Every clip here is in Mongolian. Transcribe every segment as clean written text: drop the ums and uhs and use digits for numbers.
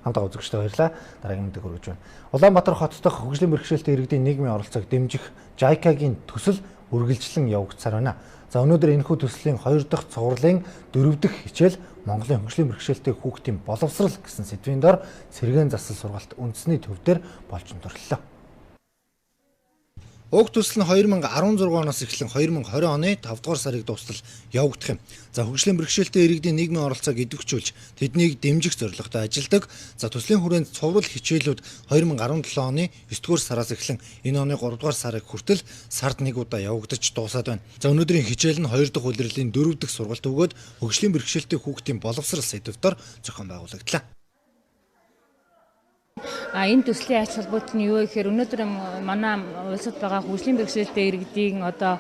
Хамт байгаа үзэгчдэд баярлалаа. Дараагийн мэдээг хүргэж байна. Улаанбаатар хот дахь хөгжлийн бэрхшээлтэй иргэдийн нийгмийн оролцоог дэмжих JICA-гийн төсөл үргэлжлэн явагдсаар байна. За өнөөдөр энэхүү төслийн 2 дахь цувралын 4 дахь хичээл Монголын хөгжлийн бэрхшээлтэй хүүхдийн боловсрал гэсэн сэдвийн дор сэргээн засал сургалт үндэсний төв дээр болж өндөрлөлөө. Уг төсөл нь 2016 оноос эхлэн 2020 оны 5 дугаар сарыг дуустал явагдах юм. За хөгжлийн бэрхшээлтэй иргэдийн нийгмийн оролцоог идэвхжүүлж тэднийг дэмжих зорилготой ажилладаг. За төслийн хүрээнд цуврал хичээлүүд 2017 оны 9 дугаар сараас эхлэн энэ оны 3 дугаар сарыг хүртэл сард нэг удаа явагдаж дуусаад байна. За өнөөдрийн хичээл нь 2 дахь улирлын 4 дахь сургалт өгөөд хөгжлийн бэрхшээлтэй хүүхдийн боловсрал сэдвээр зохион байгуулагдлаа. Энэ төслийн ач холбогдол нь юу вэ гэхээр өнөөдөр манай улсад байгаа хөгжлийн бэрхшээлтэй иргэдийн одоо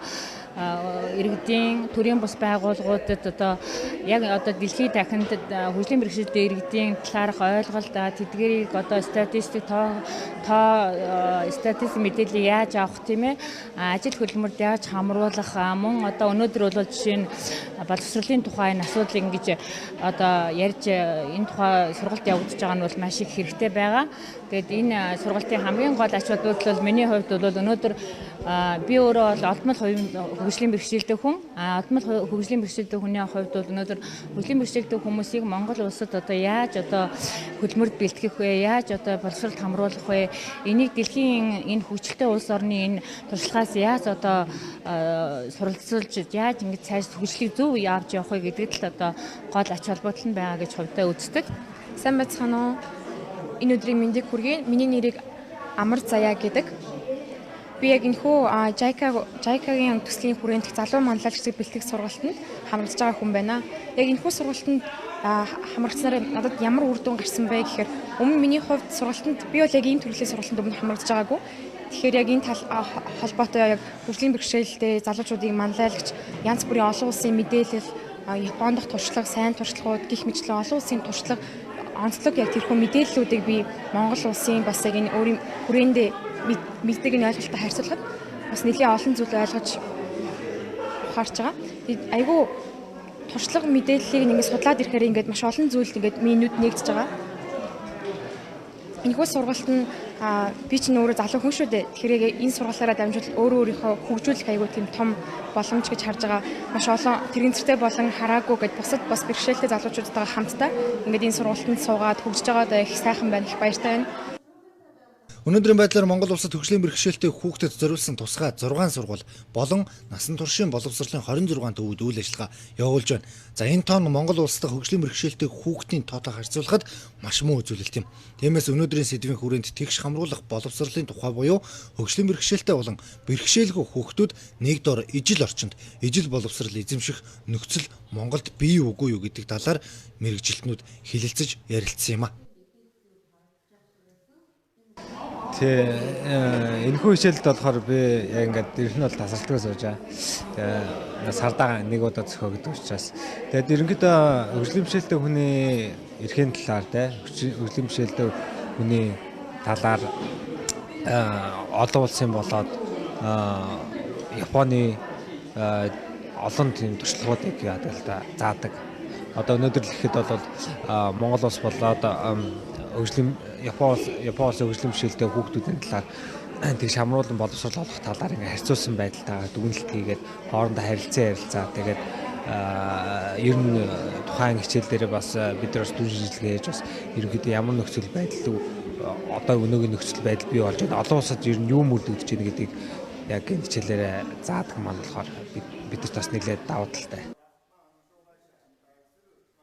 иргэдийн төрийн бус байгууллагуудад одоо яг одоо дэлхийд дахинд хөгжлийн бэрхшээлтэй иргэдийн талаарх ойлголт, тэдгэрийг одоо статистик тоо статистик мэдээллийг яаж авах, тийм ээ, ажил хөдөлмөрт яаж хамруулах, мөн одоо өнөөдөр бол жишээ нь боловсролын тухай энэ асуудлыг ингэж одоо ярьж энэ тухай сургалт явагдаж байгаа нь бол маш их хэрэгтэй байгаа. Тэгээд энэ сургалтын хамгийн гол ач холбогдол бол миний хувьд бол өнөөдөр би өөрөө бол олдмол хөгжлийн бэрхшээлтэй хүн. Олдмол хөгжлийн бэрхшээлтэй хүний хувьд бол өнөөдөр хөгжлийн бэрхшээлтэй хүмүүсийг Монгол улсад одоо яаж одоо хөдөлмөрт бэлтгэх вэ, яаж одоо боловсролд хамруулах вэ, энийг дэлхийн энэ хөгжилтэй улс орны энэ туршлагаас яаж одоо суралцуулж яаж ингэж цааш хөгжлийг зөв явж явах вэ гэдэгт л одоо гол ач холбогдол нь байгаа гэж хувьдаа үздэг. Сайн байцгаана уу? Энэ өдрийн мэндийг хүргэе. Миний нэрийг Амар Заяа гэдэг. Би яг энэхүү JICA-гийн төслийн хүрээнд залуу манлайлагчдыг бэлтгэх сургалтанд хамрагдаж байгаа хүн байна. Яг энэхүү сургалтанд хамрагдсанаар надад ямар үр дүн гарсан бэ гэхээр өмнө миний хувьд сургалтанд би бол яг ийм төрлийн сургалтанд өмнө хамрагдаж байгаагүй. Тэгэхээр яг энэ тал холбоотой яг хөгжлийн бэрхшээлтэй залуучуудыг манлайлагч, янз бүрийн олон улсын мэдээлэл, Японд дахь туршлага, сайн туршлагууд гих мэтлэн олон улсын туршлага, онцлог яг тэрхүү мэдээллүүдийг би Монгол улсын бас яг энэ өөрийн хүрээндээ мэддэг энэ ойлголттой харьцуулахад бас нэлээд олон зүйл ойлгож ухаарч байгаа. Тэгээд айгүй туршлага мэдээллийг ингээд судлаад ирэхээр ингээд маш олон зүйл ингээд миний нүд нэгдэж байгаа. Энэхүү сургалт нь би чинь өөрөө залуу хүн шүү дээ. Тэгэхээр яг энэ сургалтаараа дамжуул өөрөө өөрийнхөө хөгжүүлэх айгүй тийм том боломж гэж харж байгаа. Маш олон тэрэгцэртэй болон хараагүй гэд бусад бас бэрхшээлтэй залуучуудтайгаа хамтдаа ингээд энэ сургалтанд суугаад хөгжиж байгаадаа их сайхан байна, их баяртай байна. Өнөөдрийн байдлаар Монгол улсад хөгжлийн бэрхшээлтэй хүүхдэд зориулсан тусгай 6 сургууль болон насан туршийн боловсролын 26 төвүүд үйл ажиллагаа явуулж байна. За энэ тоон Монгол улс дахь хөгжлийн бэрхшээлтэй хүүхдийн тоотой харьцуулахад маш муу үзүүлэлт юм. Тиймээс өнөөдрийн сэдвийн хүрээнд тэгш хамруулах боловсролын тухай буюу хөгжлийн бэрхшээлтэй болон бэрхшээлгүй хүүхдүүд нэг дор ижил орчинд ижил боловсрол эзэмших нөхцөл Монголд бий үгүй юу гэдэг талаар мэргэжилтнүүд хэлэлцэж ярилцсан юм а. Энэхүү хичээлд болохоор би яг ингээд ер нь бол тасралтгүй сууж байгаа. Тэгээ сардаа нэг удаа зөхөө гэдэг учраас. Тэгээд ерөнхийдөө хөгжлийн бэрхшээлтэй хүний эрхийн талаар те хөгжлийн бэрхшээлтэй хүний талаар олон улсын болоод Японы олон тийм туршлагуудыг яадаг л да заадаг. Одоо өнөөдөр л ихэд бол Монгол улс болоод хөгжлийн Япон улсын хөгжлийн бэрхшээлтэй хүүхдүүдийн талаар тэгш хамруулан боловсрол олох талаар ингээ харьцуулсан байдалтайгаар дүгнэлт хийгээд хоорондоо харилцан ярилцаа. Тэгээд ер нь тухайн хичээл дээр бас бид нар бас дүн шинжилгээ хийж бас ерөнхийдөө ямар нөхцөл байдал одоо өнөөгийн нөхцөл байдал бий болж байна. Олон улсад ер нь юу мөрдөгдөж байна гэдгийг яг энэ хичээлээр заадаг маань болохоор бид нарт бас нэлээд давуу талтай.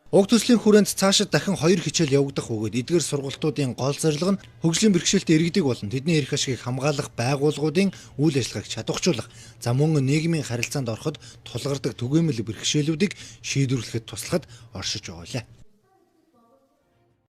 Уг төслийн хүрээнд цаашид дахин 2 хичээл явагдах бөгөөд эдгээр сургалтуудын гол зорилго нь хөгжлийн бэрхшээлтэй иргэдийг болон тэдний эрх ашигыг хамгаалах байгууллагуудын үйл ажиллагааг чадварчуулах, за мөн нийгмийн харилцаанд ороход тулгардаг түгээмэл бэрхшээлүүдийг шийдвэрлэхэд туслахад оршиж байгаа билээ.